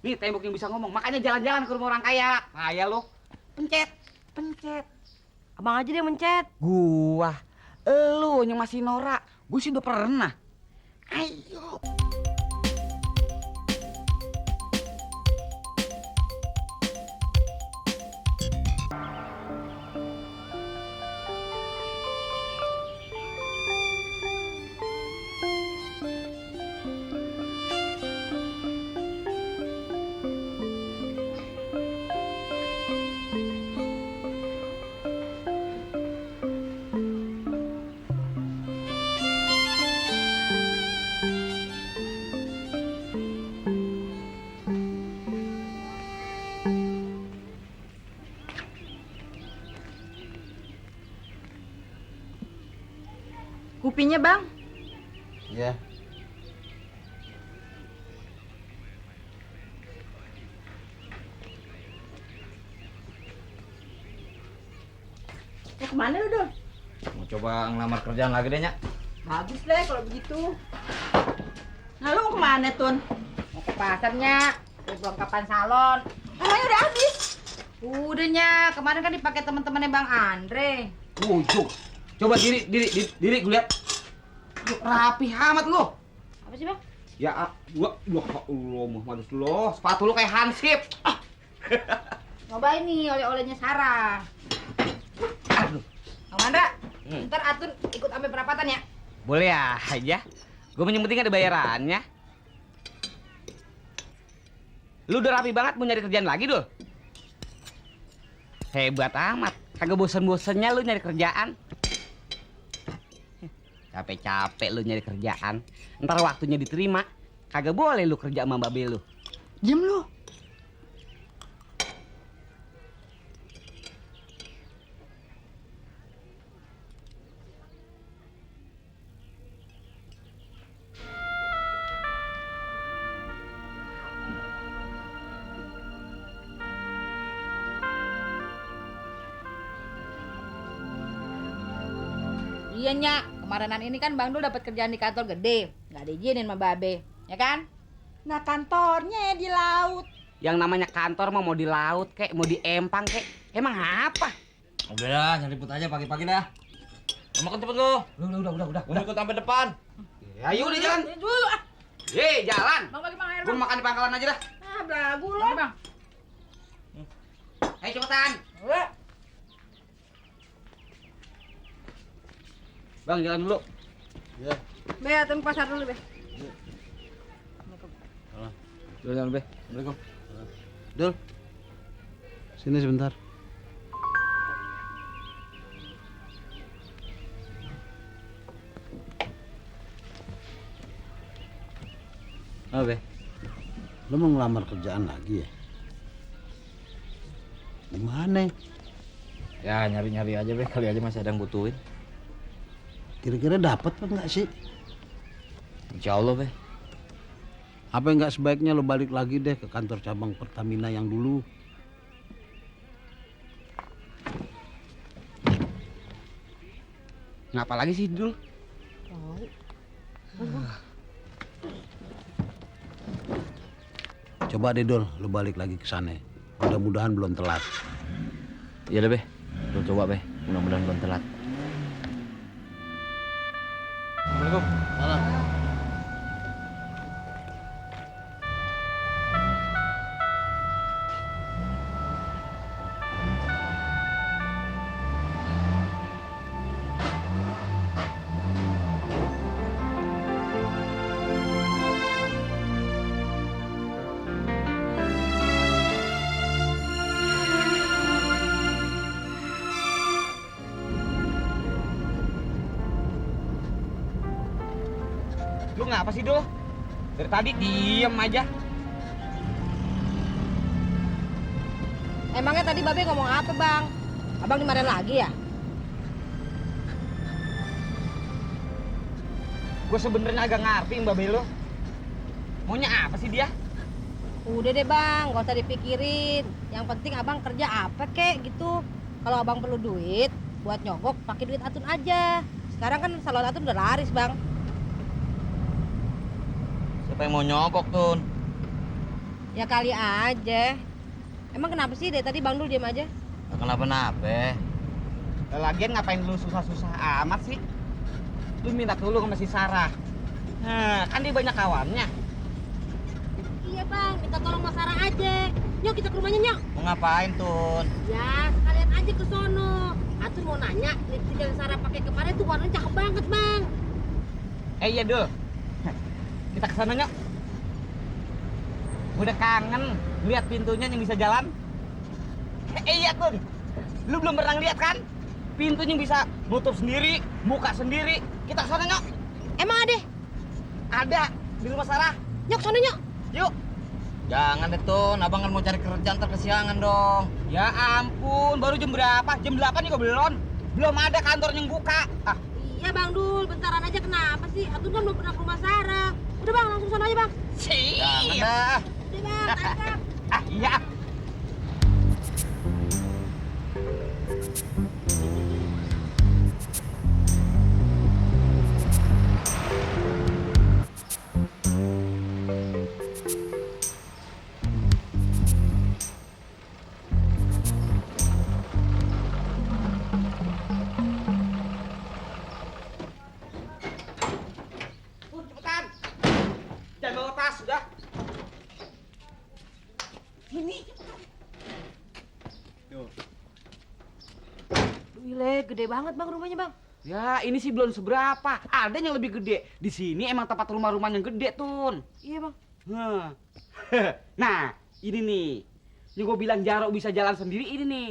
Nih tembok yang bisa ngomong, makanya jalan-jalan ke rumah orang kaya. Kaya lo. Pencet, pencet. Abang aja deh mencet. Gua, elu yang masih norak. Gue sih udah pernah. Ayo. Kupinya bang. Iya. Mau kemana lu Dul? Mau coba ngelamar kerjaan lagi deh, Nyak. Bagus deh kalau begitu. Nah lu mau kemana Tun? Mau ke pasarnya, belum kapan salon. Emangnya udah habis? Udah Nyak, kemarin kan dipakai teman-temannya Bang Andre. Cuk. Coba diri gue lihat. Rapi amat lo. Apa sih Bang? Ya, gua Allah Muhammad lo. Sepatu lo kayak hansip. Cobain nih oleh-olehnya Sarah. Aduh. Bang Mandra, ntar Atun ikut sampai perapatan ya. Boleh aja. Gue penting ada bayarannya. Lu udah rapi banget mau nyari kerjaan lagi, Dul? Hebat amat. Kagak bosen-bosennya lu nyari kerjaan. Capek-capek lu nyari kerjaan. Ntar waktunya diterima, kagak boleh lu kerja sama mbak Be lu. Diam lu. Iya Nyak, kemarinan ini kan Bang Dul dapat kerjaan di kantor gede. Nggak diizinin sama Babe, ya kan? Nah kantornya di laut. Yang namanya kantor mau di laut kek, mau di empang kek. Emang apa? Udah dah, jangan ribut aja pagi-pagi dah. Makan cepet lu. Udah. Udah ikut sampai depan. Ya, ayo udah jalan. Dulu ah. Jalan. Bang bagi Bang air Gue Bang. makan di pangkalan aja dah. Ah, belagu lo. Bang. Ayo cepetan. Bang, jalan dulu. Iya. Be, Atun ke pasar dulu be. Jalan, Be. Assalamualaikum. Dul. Sini sebentar. Oh, Be. Lu mau ngelamar kerjaan lagi ya? Di mana? Ya nyari-nyari aja Be, kali aja masih ada yang butuhin. Kira-kira dapat apa enggak sih? Insya Allah Be. Apa enggak sebaiknya lu balik lagi deh ke kantor cabang Pertamina yang dulu? Ngapa lagi sih, Dul? Coba deh Dul, lu balik lagi ke sana. Mudah-mudahan belum telat. Iya deh Be, lu coba Be, mudah-mudahan belum telat. Assalamualaikum. Salam. Lu ngapa sih, Dul? Dari tadi diem aja. Emangnya tadi Babe ngomong apa Bang? Abang dimarahin lagi ya? Gue sebenarnya agak ngerti Mbak Be lu. Maunya apa sih dia? Udah deh Bang, gak usah dipikirin. Yang penting Abang kerja apa kek gitu. Kalau Abang perlu duit buat nyogok, pakai duit Atun aja. Sekarang kan salon Atun udah laris Bang. Siapa yang mau nyogok Tun? Ya kali aja. Emang kenapa sih dari tadi Bang Dul diam aja? Kenapa-napa? Lagian ngapain lu susah-susah amat sih? Lu minta tolong sama si Sarah. Nah, kan dia banyak kawannya. Iya Bang, minta tolong Mas Sarah aja. Nyok kita ke rumahnya Nyok. Mau ngapain, Tun? Ya sekalian aja ke sono. Atun mau nanya, lipstick yang Sarah pakai kemarin tuh warnanya cakep banget Bang. Iya Dul. Kita ke sana Nyok. Udah kangen lihat pintunya yang bisa jalan. Iya Tun. Lu belum pernah lihat kan? Pintunya bisa nutup sendiri, buka sendiri. Kita ke sana Nyok. Emang ada? Ada di rumah Sarah. Nyok sono Nyok. Yuk. Jangan deh, Tun. Abang kan mau cari kerjaan ntar kesiangan dong. Ya ampun, baru jam berapa? Jam 8 juga belum. Belum ada kantor yang buka. Ah, Iya Bang Dul, bentaran aja kenapa sih? Atun kan belum pernah ke rumah Sarah. Udah Bang, langsung sono aja Bang. Jangan siap. dah. Udah Bang, tangkap. Ah, iya. Cepetan. Jangan bawa tas, sudah. Ini. Wile, gede banget Bang rumahnya Bang. Ya, ini sih belum seberapa. Ada yang lebih gede. Di sini emang tempat rumah-rumah yang gede, Tun. Iya Bang. Nah, nah ini nih. Yang gue bilang Jaro bisa jalan sendiri ini nih.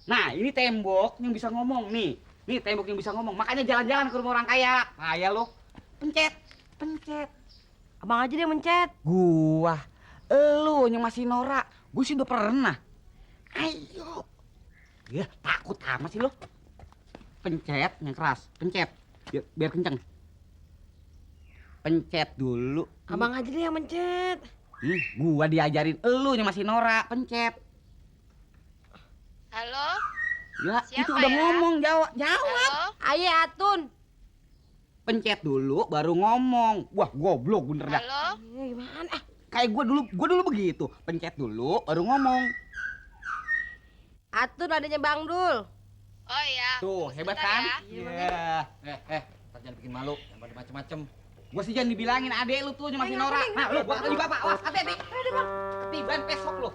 Nah, ini tembok yang bisa ngomong nih. Nih tembok yang bisa ngomong. Makanya jalan-jalan ke rumah orang kaya. Kaya lo. Pencet, pencet. Abang aja deh mencet. Gua, elu yang masih norak. Gue sih udah pernah. Ayo. Ya, takut amat sih lo. Pencet yang keras, pencet. Biar kenceng. Pencet dulu. Abang aja deh yang mencet. Gua diajarin elu yang masih norak, pencet. Halo? Ya, Siapa itu udah ya? ngomong, jawab. Halo? Ayo Atun. Pencet dulu baru ngomong. Wah, goblok bener dah. Halo? Gimana? Kayak gua dulu begitu. Pencet dulu baru ngomong. Atun adanya Bang Dul. Oh iya. Tuh, hebat Sebentar kan? ya. Iya. Ntar jangan bikin malu. Yang pada macem-macem. Gua sih jangan dibilangin adek lu tuh yang masih norak. Nah, lu gua kata juga Pak. Awas, hati-hati. Tiban pesok lu.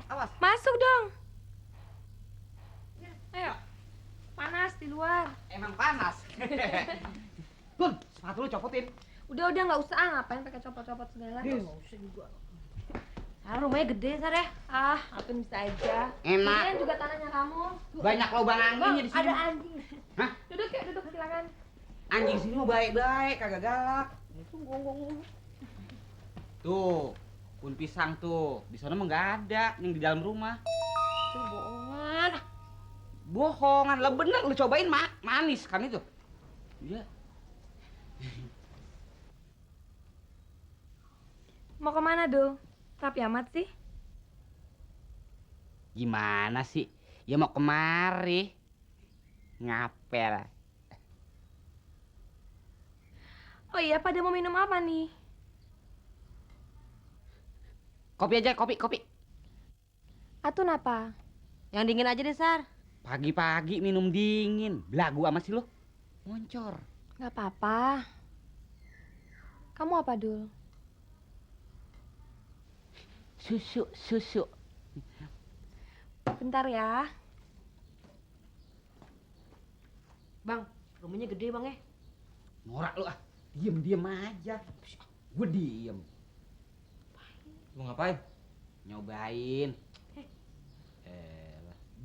Awas. Masuk dong. Ayo. Panas di luar. Emang panas. Tun, sepatu lu copotin. Udah nggak usah, ngapain pakai copot-copot segala. Nggak usah juga. Ah, rumahnya gede Sar ya. Ah, Atun bisa aja. Enak. Ini kan juga tanahnya kamu. Banyak lubang anginnya di sini. Ada anjing. Hah? Duduk ya, duduk silakan. Anjing sini mah baik-baik, kagak galak. Tuh, pun pisang tuh. Di sana mah nggak ada, yang di dalam rumah. Itu bohongan. Bohongan, lah bener lu cobain manis kan itu. Iya. Mau kemana, Dul? Rapi amat sih. Gimana sih? Ya mau kemari. Ngapel. Oh iya, pada mau minum apa nih? Kopi aja, kopi. Atun apa? Yang dingin aja deh Sar. Pagi-pagi minum dingin. Belagu amat sih lo. Moncor. Nggak apa-apa. Kamu apa, Dul? Susu. Bentar ya. Bang, rumahnya gede Bang ya. Norak lu ah. Diem aja. Gue diem. Mau ngapain? Nyobain.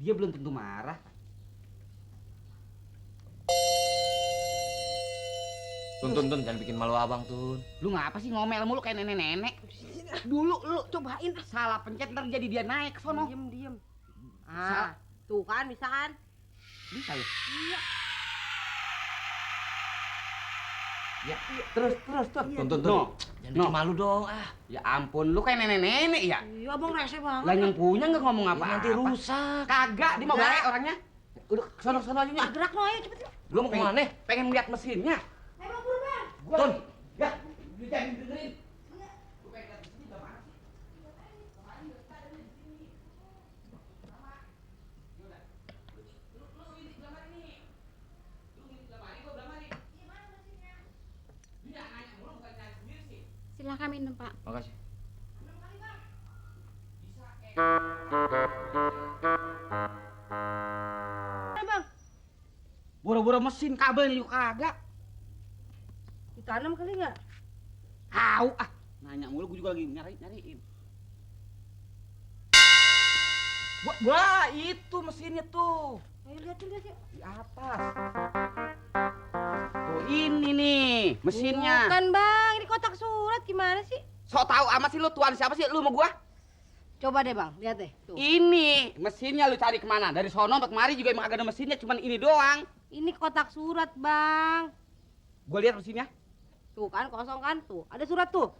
Dia belum tentu marah. Tun, jangan bikin malu abang, Tun. Lu ngapa sih ngomel mulu kayak nenek-nenek? Dulu lu cobain salah pencet ntar jadi dia naik ke sono. Diem. Ah, tuh kan bisa kan? Bisa ya? Iya. Ya, terus. Tun. No. Jangan bikin malu dong, ah. Ya ampun, lu kayak nenek-nenek ya? Iya Abang rese banget. Lah yang punya nggak ngomong apa? Nanti rusak. Kagak, dia mau baik orangnya. Udah sono aja nya. Gerak lo ayo cepet. Gua mau Kemana? pengen lihat mesinnya. Ayo Bang Purban. Tun. Ya, lu jangan dengerin. Gua pengen lihat mesinnya gimana sih? Silahkan minum, Pak. Makasih. Bang, Boro-boro mesin kabelnya juga kagak. ditanam kali nggak? Au ah, nanya mulu gue juga lagi nyariin. Wah, itu mesinnya tuh. Ayo liatin lihat yuk. Di atas. Tuh ini nih mesinnya. Bukan bang, ini kotak surat gimana sih? Sok tahu amat sih lu, tuan siapa sih lu sama gua? Coba deh bang, lihat deh. Tuh. Ini mesinnya lu cari kemana? Dari sono sampai kemari juga emang agak ada mesinnya, cuman ini doang. Ini kotak surat bang. Gua lihat mesinnya. Tuh kan kosong kan tuh, ada surat tuh.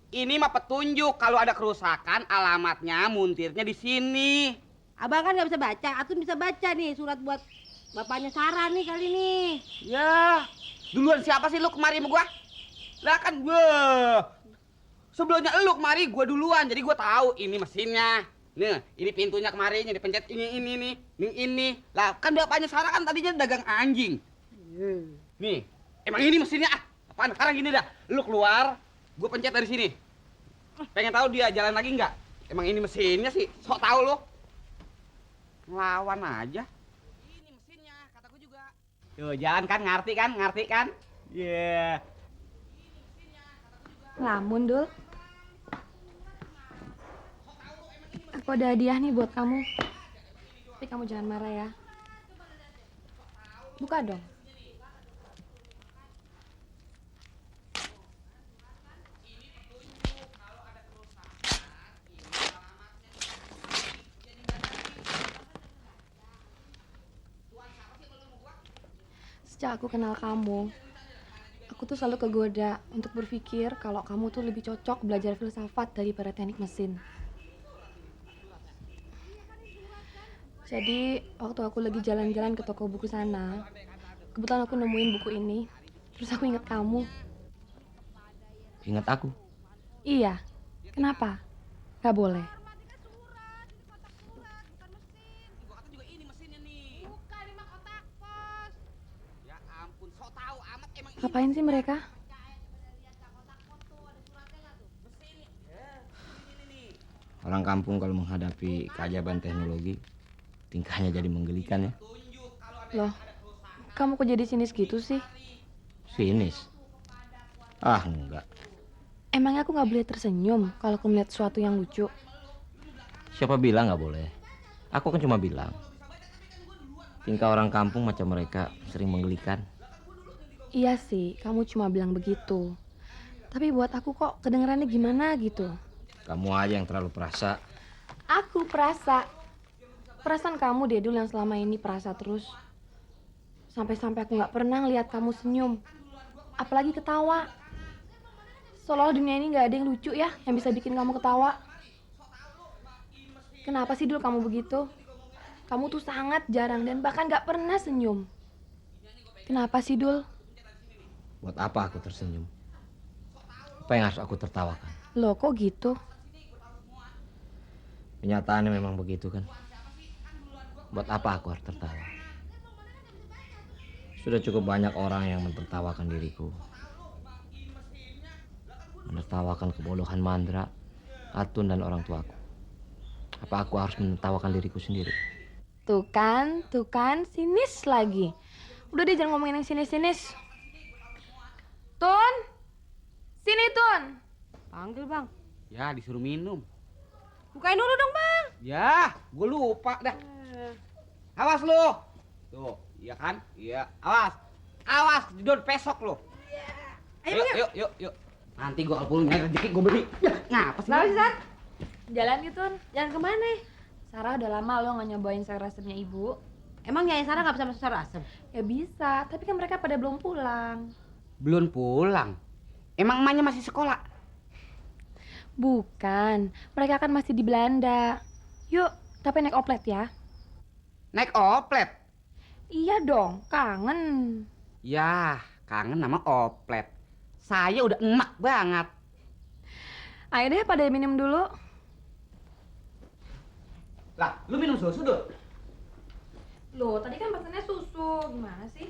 Ini mah petunjuk kalau ada kerusakan, alamatnya muntirnya di sini. Abang kan nggak bisa baca, Atun bisa baca nih surat buat bapaknya Sarah nih kali nih. Ya, duluan siapa sih lu kemari sama gua? Lah kan gua. Sebelumnya lu kemari gua duluan, jadi gua tahu ini mesinnya. Nih, ini pintunya kemarin yang dipencet ini. Lah kan bapaknya Sarah kan tadinya dagang anjing. Nih, emang ini mesinnya ah. Apaan? Sekarang gini dah, lu keluar, gua pencet dari sini. Pengen tahu dia jalan lagi nggak? Emang ini mesinnya sih, sok tahu lu. Lawan aja. Ini mesinnya, kata gua juga. Tuh, jalan kan, ngerti kan? Iya. Lamun, Dul. Aku ada hadiah nih buat kamu. Tapi kamu jangan marah ya. Buka dong. Sejak aku kenal kamu, aku tuh selalu kegoda untuk berpikir kalau kamu tuh lebih cocok belajar filsafat daripada teknik mesin. Jadi, waktu aku lagi jalan-jalan ke toko buku sana, kebetulan aku nemuin buku ini, terus aku inget kamu. Ingat aku? Iya, kenapa? Gak boleh. Gua kata juga ini mesinnya nih. Bukan, ini mah kotak pos. Ya ampun, sok tahu amat emang ini. Ngapain sih mereka? Orang kampung kalau menghadapi keajaiban teknologi, tingkahnya jadi menggelikan ya. Loh, kamu kok jadi sinis gitu sih? Sinis? Ah, enggak. Emangnya aku gak boleh tersenyum kalau aku melihat sesuatu yang lucu? Siapa bilang nggak boleh? Aku kan cuma bilang. Tingkah orang kampung macam mereka sering menggelikan. Iya sih, kamu cuma bilang begitu. Tapi buat aku kok kedengerannya gimana gitu. Kamu aja yang terlalu perasa. Aku perasa. Perasaan kamu deh dulu yang selama ini perasa terus. Sampai-sampai aku gak pernah ngeliat kamu senyum. Apalagi ketawa. Seolah dunia ini gak ada yang lucu ya yang bisa bikin kamu ketawa. Kenapa sih dulu kamu begitu? Kamu tuh sangat jarang dan bahkan gak pernah senyum. Kenapa sih Dul? Buat apa aku tersenyum? Apa yang harus aku tertawakan? Loh kok gitu? Kenyataannya memang begitu kan? Buat apa aku harus tertawa? Sudah cukup banyak orang yang mentertawakan diriku. Menertawakan kebodohan Mandra, Atun dan orang tuaku. Apa aku harus menertawakan diriku sendiri? Tuh kan, sinis lagi. Udah deh jangan ngomongin yang sinis-sinis. Tun! Sini Tun! Panggil bang. Ya, disuruh minum. Bukain dulu dong bang. Ya, gue lupa dah. Awas lu. Tuh, iya kan? Iya, awas. Awas, jedor pesok lu. Ayo, Yuk. Nanti gua kalau pulang nyari rezeki gua beli. Ya, ngapa sih? Kenapa sih Sar? Jalan gitu Tun. Jangan kemana? Sarah udah lama lo gak nyobain sayur asemnya ibu. Emang Nyai Sarah nggak bisa masuk sayur asem? Ya bisa, tapi kan mereka pada belum pulang. Belum pulang. Emang emaknya masih sekolah? Bukan, mereka kan masih di Belanda. Yuk, tapi naik oplet ya. Naik oplet. Iya dong, kangen. Ya, kangen sama oplet. Saya udah enak banget. Ayo deh pada minum dulu. Lah, lu minum susu dulu? Loh, tadi kan pesannya susu. Gimana sih?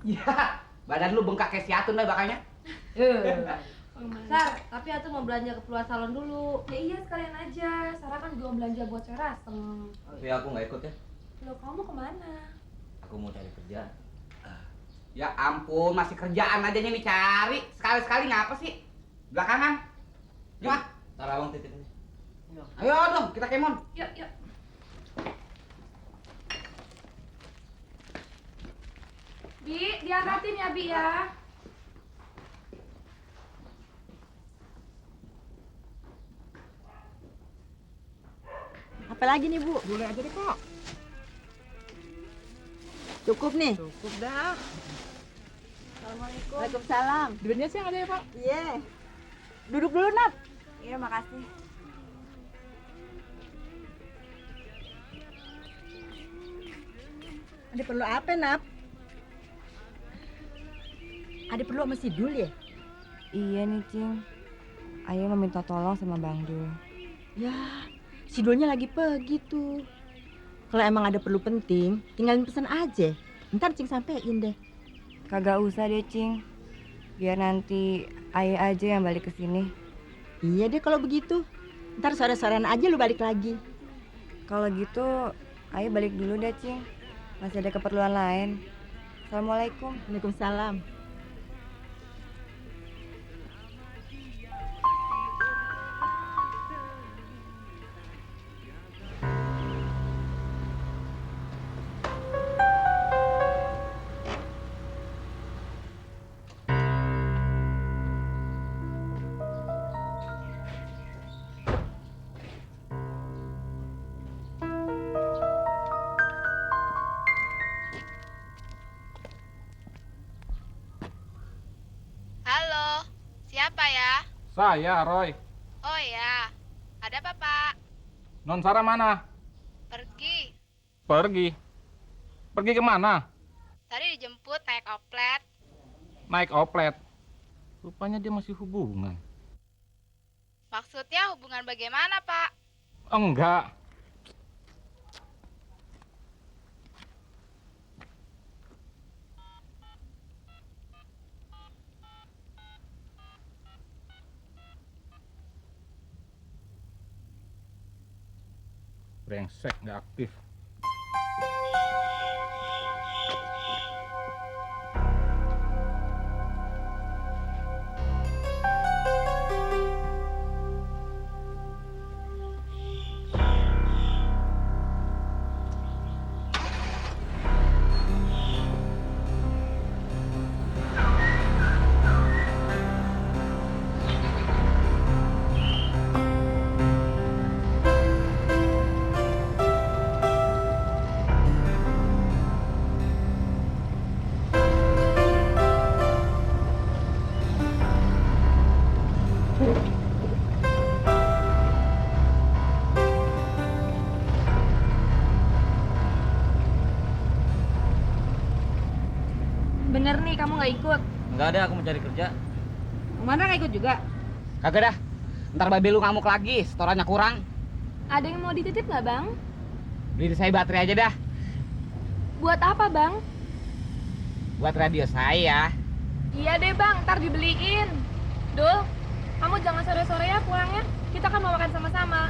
Ya, badan lu bengkak kayak si Atun dah bakalnya. Sar, tapi aku mau belanja keperluan salon dulu. Ya iya sekalian aja. Sarah kan juga belanja buat cewek rasem. Tapi aku nggak ikut ya. Loh kamu mau kemana? Aku mau cari kerja. Ya ampun, masih kerjaan aja nih cari. Sekali-sekali ngapa sih? Belakangan. Yuk ah. Ntar abang titip ini. Ayo dong, kita kemon. Yuk, yuk. Bi, diangkatin ya Bi ya. Apa lagi nih, Bu? Boleh aja deh kok. Cukup nih? Cukup dah. Assalamualaikum. Waalaikumsalam. Duitnya sih ada ya Pak? Iya. Duduk dulu, Nat. Iya, makasih. Ada perlu apa, Nap? Ada perlu sama si Dul ya? Iya nih, Cing. Ayo meminta tolong sama Bang Dul. Ya, si Dulnya lagi pergi tuh. Kalau emang ada perlu penting, tinggalin pesan aja. Ntar Cing sampein deh. Kagak usah deh, Cing. Biar nanti Ayah aja yang balik ke sini. Iya deh kalau begitu. Ntar sore-sorean aja lu balik lagi. Kalau gitu, Ayah balik dulu deh, Cing. Masih ada keperluan lain. Assalamualaikum. Waalaikumsalam. Halo, siapa ya? Saya, Roy. Oh ya, ada apa Pak? Non Sarah mana? Pergi. Pergi. Pergi kemana? Tadi dijemput naik oplet. Naik oplet. Rupanya dia masih hubungan. Maksudnya hubungan bagaimana Pak? Enggak. Brengsek, nggak aktif. Bener nih kamu nggak ikut. Nggak ada, aku mau cari kerja. Mana nggak ikut juga? Kagak dah. Ntar babe lu ngamuk lagi, setorannya kurang. Ada yang mau dititip nggak bang? Beli saya baterai aja dah. Buat apa bang? Buat radio saya. Iya deh bang, ntar dibeliin. Dul, kamu jangan sore-sore ya pulangnya. Kita kan mau makan sama-sama.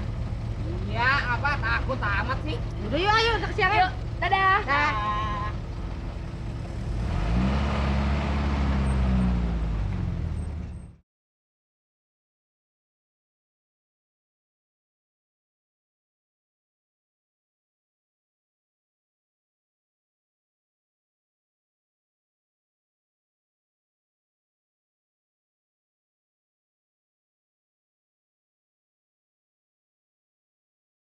Iya, apa takut amat sih? Udah yuk, ayo, udah kesiangan. Yuk, dadah. Dah.